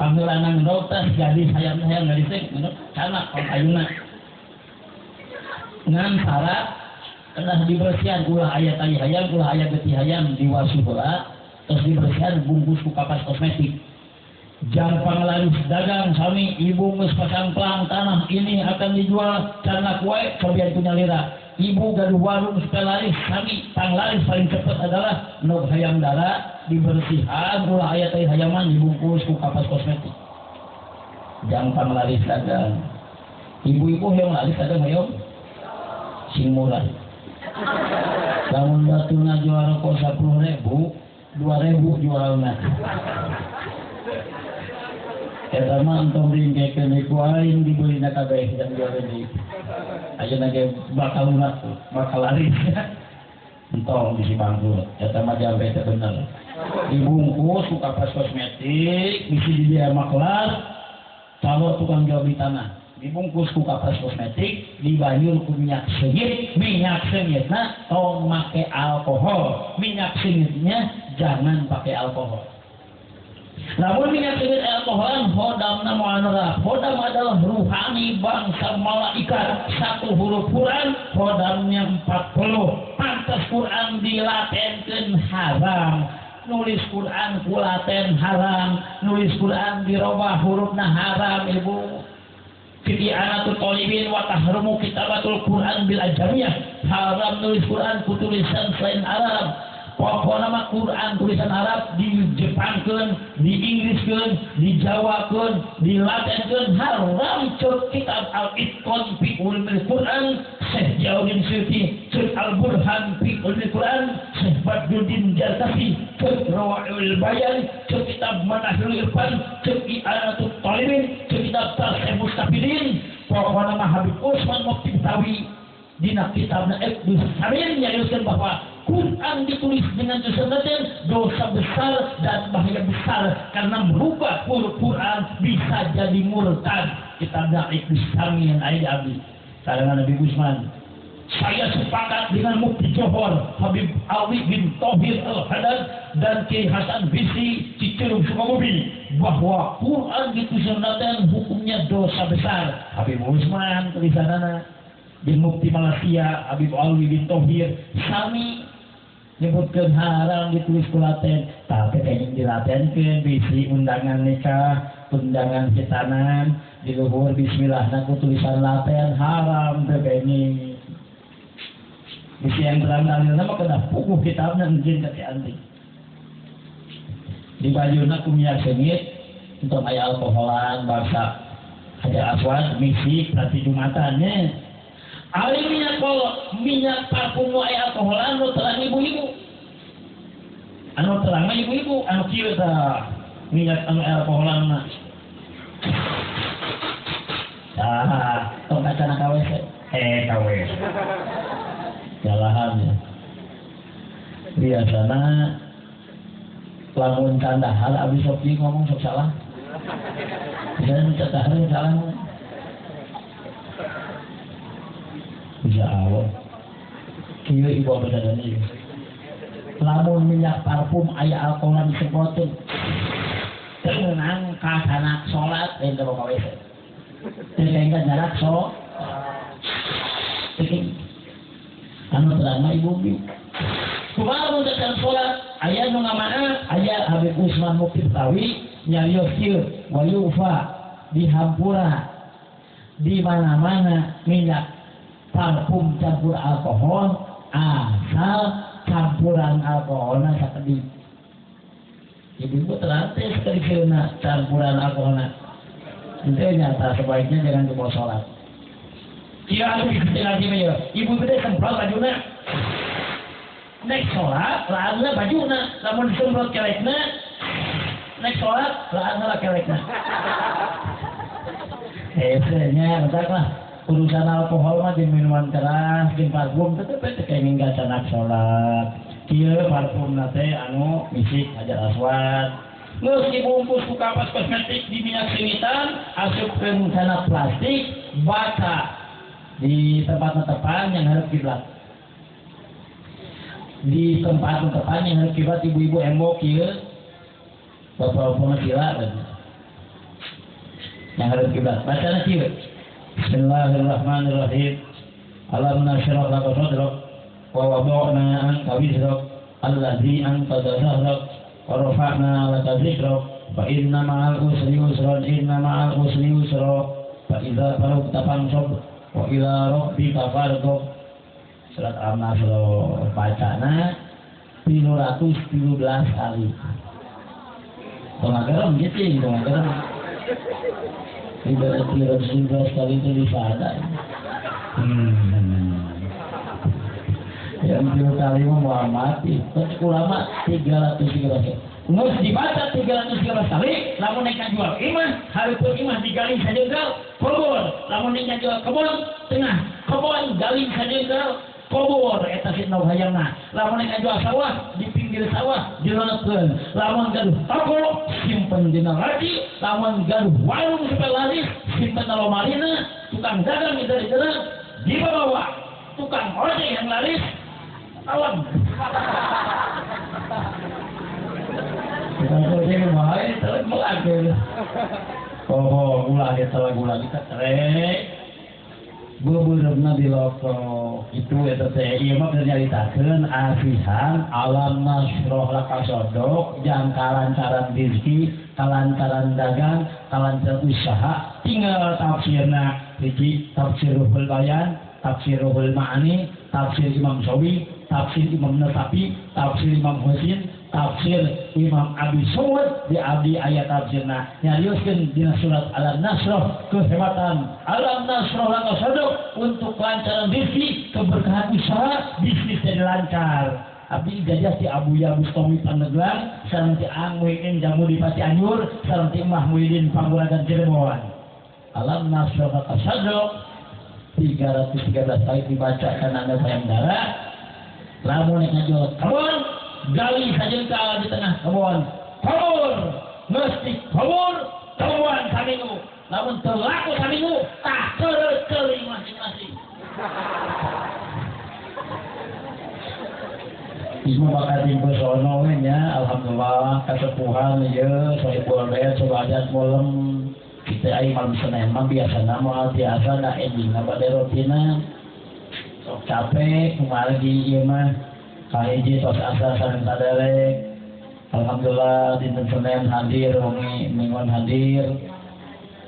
pangeulanang ndog teh gadis hayam-hayam gadis teh canak payuna. Ngan syarat kedah dibersihan ulah aya tai hayam ulah aya getih hayam diwasuh heula terus dibersihan bungkus ku kapas kosmetik. Jang panglaris dagang sami ibu geus pasang plang tanah ini akan dijual can laku wae cobian ku nyalira. Ibu gaduh warung supaya laris sami panglaris paling cepat adalah nog hayam dara dibersihan ulah aya tai hayaman dibungkus ku kapas kosmetik. Jang panglaris dagang. Ibu-ibu hayang laris dagang hayang sing murah. Lamun batuna jual rokok 10.000, 2.000 jualna. Eta mah entong diengkekeun ku aing dibelina kabeh jang jual deui. Ayeuna ge bakal lunak, bakal laris. Entong bisi bangkrut. Eta mah jampe teh bener. Dibungkus ku kapas kosmetik, bisi di dieu mah kelar, calo tukang jual beli tanah. Dibungkus ku kapas kosmetik, dibayur ku minyak sengit, minyak sengitna tong make alkohol, minyak sengitnya jangan pakai alkohol. Namun minyak sengit alkoholan hodamna moal nerap. Hodam adalah ruhani bangsa malaikat. Satu huruf Quran hodamnya 40. Pantas Quran dilatenkeun haram. Nulis Quran ku laten haram, nulis Quran dirobah hurufna haram ibu. Fiti'anatul talibin wa tahrumu kitabatul Quran bil ajamiyah. Haram nulis Quran ku tulisan selain Arab. Pokokna mah Quran tulisan Arab di Jepangkeun, di Inggriskeun, di Jawakeun, di Latinkeun haram. Ceuk kitab Al-Itqan fi Ulumil Quran Syekh Jauddin Suyuti, ceuk Al-Burhan fi Ulumil Quran Syekh Badruddin Jarkasi, ceuk Rawaul Bayan, ceuk kitab Manahilul Irfan, ceuk I'anatul Talibin, ceuk kitab Tafsir Mustafidin. Pokokna mah Habib Usman Mufti Betawi dina kitabna Ibnu Samin nyarioskeun bahwa Quran ditulis dengan tulisan Latin dosa besar dan bahaya besar karena merubah huruf Quran bisa jadi murtad. Kitabna Ibnu Samin aya di abdi karangan Nabi Usman. Saya sepakat dengan Mufti Johor Habib Alwi bin Thohir Al-Haddad dan Kiai Hasan Bisri Cicurug Sukabumi bahwa Quran ditulis Latin hukumnya dosa besar. Habib Usman tulisanana bin Mufti Malaysia Habib Alwi bin Thohir sami nyebutkeun haram ditulis ku Latin, tapi kayaknya dilatenkeun bisi undangan nikah, undangan hitanan di luhur bismillahna ku tulisan Latin haram teh kayaknya. Bisi yang terang dalilna mah kedah puguh kitabna engkeun ka anti. Di bajuna ku minyak seungit entong aya alkoholan bangsa Hajar Aswad misi berarti Jumatannya. Ali minyak kolot, minyak parfum nu aya alkoholan nu terang ibu-ibu. Anu terang mah ibu-ibu anu kieu tah minyak anu alkoholan mah. Tah, tong kacana ka WC. Ka WC. Jalahan ya. Biasana lamun candahar abis sok ieu ngomong sok salah. Biasana candahar salah. Bisa Allah. Kieu ibu abadana ieu. Lamun minyak parfum aya alkoholan disemprotkeun. Tenang ka sanak salat lain teu ka WC. Teu enggan jarak sok. Anu terang mah ibu bi. Kumaha mun datang salat aya nu ngamaah aya Habib Usman Mufti Betawi nyarios kieu wa yufa dihampura di mana-mana minyak parfum campur alkohol asal campuran alkoholna sakedik. Ibu-ibu terang teh sakedikeuna campuran alkoholna. Itu nyata sebaiknya jangan dibawa sholat. Iya anu lagi mah ya. Ibu teh semprot bajuna. Nek sholat laanna bajuna, lamun disemprot kelekna. Nek sholat laanna kelekna. Hese nya entak lah. Urusan alkohol mah di minuman keras, di parfum tetep teh kenging gacanak sholat. Kieu parfumna teh anu misik hajar aswad. Geus dibungkus ku kapas kosmetik di minyak singitan, asupkeun kana plastik, baca di tempat tepan yang harus kiblat. Di tempat tepan yang harus kiblat ibu-ibu embok kieu. Bapak-bapak mah sila yang harus kiblat. Bacana kieu. Bismillahirrahmanirrahim. Alam nashrah laka sadrak wa wada'na anka wizrak allazi anqadha dhahrak wa rafa'na laka dhikrak fa inna ma'al usri yusran inna ma'al usri yusra fa idza faragta fansab wa ila rabbika farghab. Surat An-Nasr bacana 313 kali. Tong agarem gitu, tong agarem. 313 kali itu bisa ada. Yang 3 kali mau mati. Terus ulama 313. Ngus dibaca 313 kali, lamun nek jual imah, hareupeun imah digali sajengkal, kubur. Lamun nek jual kebon, tengah kebon gali sajengkal, kubur eta fitnah hayangna. Lamun nek jual sawah, di pinggir sawah dironetkeun. Lamun gaduh toko, simpen dina laci. Lamun gaduh warung supaya laris, simpen na lomarina. Tukang dagang dari dibawa. Tukang ojek yang laris, alam. Tukang ojek yang bahaya, telah melak. Oh, gula kita lah gula kita terek. Beubeureup di loko itu eta teh ieu mah keur nyaritakeun asihan alam nasroh laka sadrak jang kalancaran rezeki, kalancaran dagang, kalancaran usaha, tinggal tafsirna hiji tafsir Ruhul Bayan, tafsir Ruhul Ma'ani, tafsir Imam Sawi, tafsir Imam Nasafi, tafsir Imam Husin, tafsir Imam Abi Suud di abdi ayat tafsirna nyarioskeun dina surat Alam Nasroh kehebatan Alam Nasroh laka sadrak untuk kelancaran rezeki, keberkahan usaha, bisnis jadi lancar. Abdi ijazah ti Abuya Bustomi Pandeglang, sareng ti Ang Muhyiddin Jamudi Pati Anjur, sareng ti Emah Muhyiddin Panguragan Cirebon. Alam Nasroh laka sadrak 313 kali dibacakan anda sayang darah. Lamun nek ngajual kebon, gali sajengkal di tengah kebon. Kubur, mesti kubur, temuan saminggu. Lamun teu laku saminggu, tah keureuh masing-masing. Isma bakal timpe sono we nya, alhamdulillah kasepuhan ieu sohibul bait sobadat molem. Kita ai malam Senin mah biasana moal biasa da enjingna bade rutina. Sok capek kumargi ieu mah kahiji tos asa sareng saderek. Alhamdulillah dinten Senin hadir, wengi minggon hadir.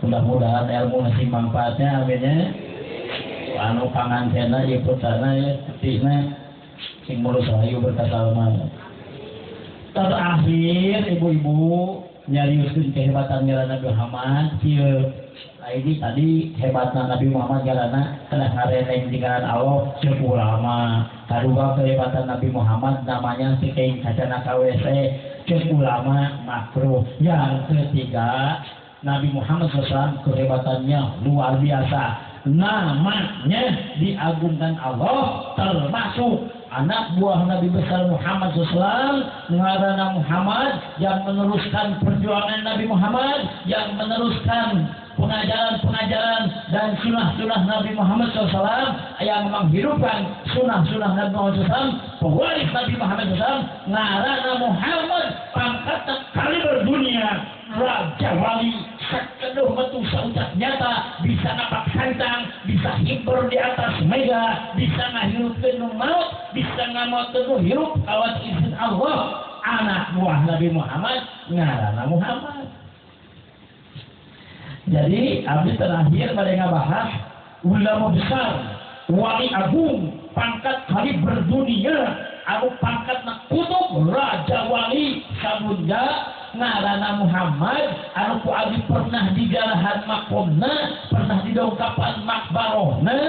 Mudah-mudahan ilmu ngasih manfaatnya, aminnya. Anu pangantena ieu putrana ya, petina sing mulus rahayu berkah salman. Terakhir ibu-ibu Nyariuskeun kehebatan ngaran Nabi Muhammad kieu. Ini tadi hebatna Nabi Muhammad ngaranna kedah ngareneng di ngaran Allah ceuk ulama. Kadua kehebatan Nabi Muhammad namanya saking kacana ka WC ceuk ulama makruh. Yang ketiga, Nabi Muhammad SAW kehebatannya luar biasa. Namanya diagungkan Allah, termasuk anak buah Nabi besar Muhammad SAW, ngaranna Muhammad yang meneruskan perjuangan Nabi Muhammad, yang meneruskan pengajaran-pengajaran dan sunnah-sunnah Nabi Muhammad SAW, yang menghidupkan sunnah-sunnah Nabi Muhammad SAW, pewaris Nabi Muhammad SAW, ngaranna Muhammad pangkat kaliber dunia, Raja Wali, sakeduh metu saucap nyata, bisa ngapak santang, bisa hiber di atas mega, bisa ngahirupkeun nu maut, bisa ngamotkeun nu hirup kawas izin Allah. Anak buah Nabi Muhammad ngaranna Muhammad. Jadi abdi terakhir pada ngabahas ulama besar, wali agung, pangkat kaliber dunia, anu pangkat kutub raja wali sabunda ngaranna Muhammad, anu ku abdi pernah digarahan makomna, pernah didongkapan makbarohna.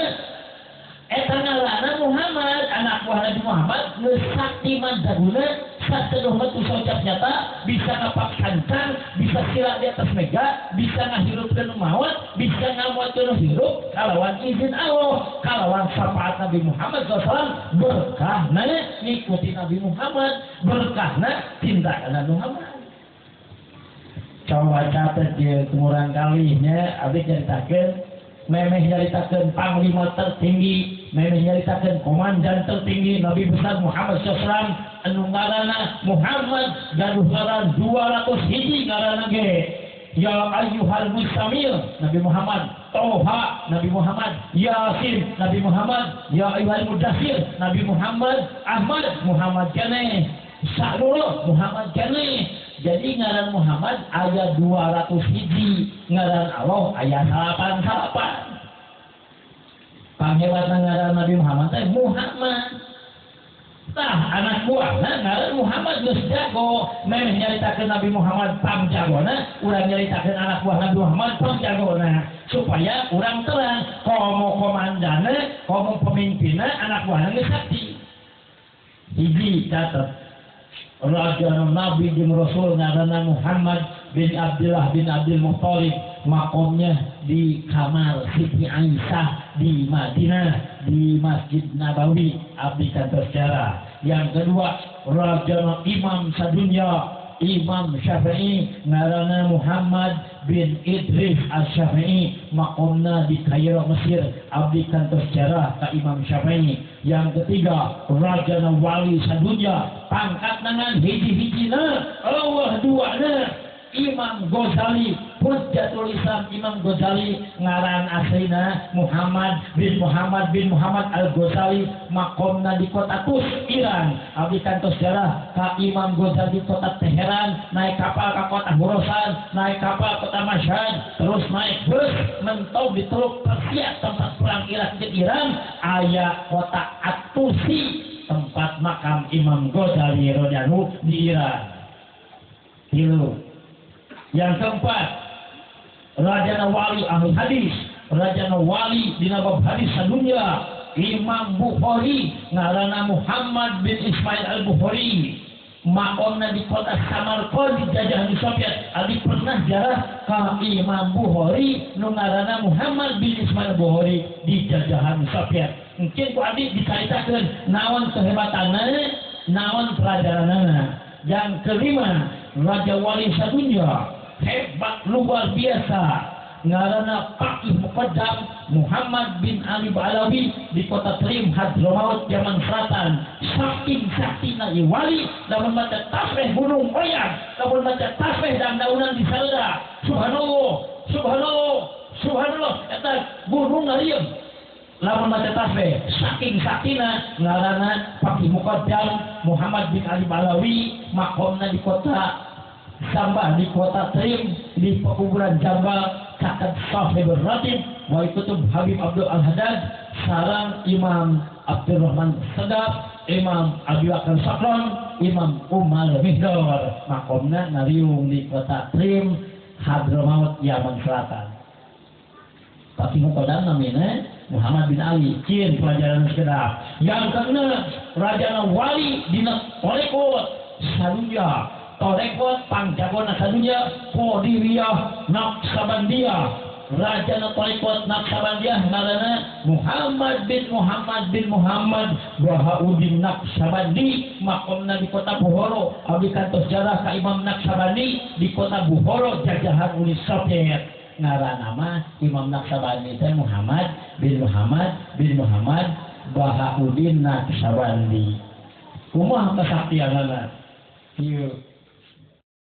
Eta ngaranna Muhammad, anak buah Nabi Muhammad geus sakti mandraguna, sateduh metu saucap nyata, bisa ngapak sancang, bisa sila di atas mega, bisa ngahirupkeun nu maot, bisa ngamuatkeun nu hirup kalawan izin Allah, kalawan syafaat Nabi Muhammad SAW, berkahna ngikuti Nabi Muhammad, berkahna cinta kana Muhammad. Coba catet di kemurang kalihnya, abdi nyaritakeun memeh nyaritakeun panglima tertinggi, memeh nyaritakeun komandan tertinggi Nabi besar Muhammad SAW, anu ngaranna Muhammad gaduh ngaran 200 hiji ngaranna ge. Ya ayyuhal musamil Nabi Muhammad, Toha Nabi Muhammad, Yasin Nabi Muhammad, ya ayyuhal mudassir Nabi Muhammad, Ahmad Muhammad keneh, Sa'dullah Muhammad keneh. Jadi ngaran Muhammad aya 200 hiji, ngaran Allah aya 88. Panghebatna ngaran Nabi Muhammad teh Muhammad. Tah anak buahna ngaran Muhammad geus jago, memeh nyaritakeun Nabi Muhammad pangjagona, urang nyaritakeun anak buah Nabi Muhammad pangjagona, supaya urang terang komo komandana, komo pemimpinna anak buahna geus sakti. Hiji catet. Raja Nabi jeung Rasul ngaranna Muhammad bin Abdullah bin Abdul Muthalib, makomnya di kamar Siti Aisyah di Madinah di Masjid Nabawi, abdi kantos sejarah. Yang kedua, Raja Imam sadunya Imam Syafi'i ngaranna Muhammad bin Idris Asy-Syafi'i, makomna di Kairo Mesir, abdi kantos sejarah ka Imam Syafi'i. Yang ketiga, Raja Wali sadunya pangkat nangan hiji-hijina Allah duana Imam Ghazali, Hujjatul Islam Imam Ghazali ngaran aslina Muhammad bin Muhammad bin Muhammad Al-Ghazali, makomna di kota Tus, Iran. Abdi kantos sejarah ka Imam Ghazali di kota Teheran, naik kapal ke kota Khurasan, naik kapal kota Mashhad, terus naik bus mentok di Teluk Persia tempat perang Irak jeung Iran, aya kota Atusi tempat makam Imam Ghazali radhiyallahu di Iran. Tilu. Yang keempat, Raja Wali ahli hadis, Raja Wali dina bab hadis sadunya Imam Bukhari ngaranna Muhammad bin Ismail Al-Bukhari, makomna di kota Samarkand dijajah di Soviet. Abdi pernah jarah ka Imam Bukhari nu ngaranna Muhammad bin Ismail Bukhari di jajahan Soviet. Mungkin ku abdi dicaritakeun naon kehebatanna, naon pelajaranna. Yang kelima, Raja Wali sadunya hebat luar biasa ngaranna Faqih Muqaddam Muhammad bin Ali Ba'alawi di kota Trim Hadramaut Yaman Selatan. Saking saktina ieu wali lamun maca tasbih gunung goyang, lamun maca tasbih dandaunan di sareuda. Subhanallah, subhanallah, subhanallah, eta gunung ngarieum lamun maca tasbih. Saking saktina ngaranna Faqih Muqaddam Muhammad bin Ali Ba'alawi, makomna di kota Sambah di kota Trim di pekuburan Jambal caket Sahibur Ratib wa Kutub Habib Abdul Al-Haddad sareng Imam Abdurrahman Sedap Imam Abi Bakar Sakron, Imam Umar Mihdor. Makomna ngariung di kota Trim, Hadramaut, Yaman Selatan. Tapi mukodam namina Muhammad bin Ali. Cien pelajaran sekedap. Yang keenam, Raja Wali dina Torekot sadunya. Torekot pangjagona sadunya Qadiriyah Naqsabandiyah. Raja Torekot Naqsabandiyah ngaranna Muhammad bin Muhammad bin Muhammad Bahauddin Naqsabandi. Makomna di kota Bukhara. Abdi kantos jarah ka Imam Naqsabandi di kota Bukhara jajahan Uni Soviet. Ngaranna mah Imam Naqsabandi teh Muhammad bin Muhammad bin Muhammad Bahauddin Naqsabandi. Kumaha kesaktianana? Ieu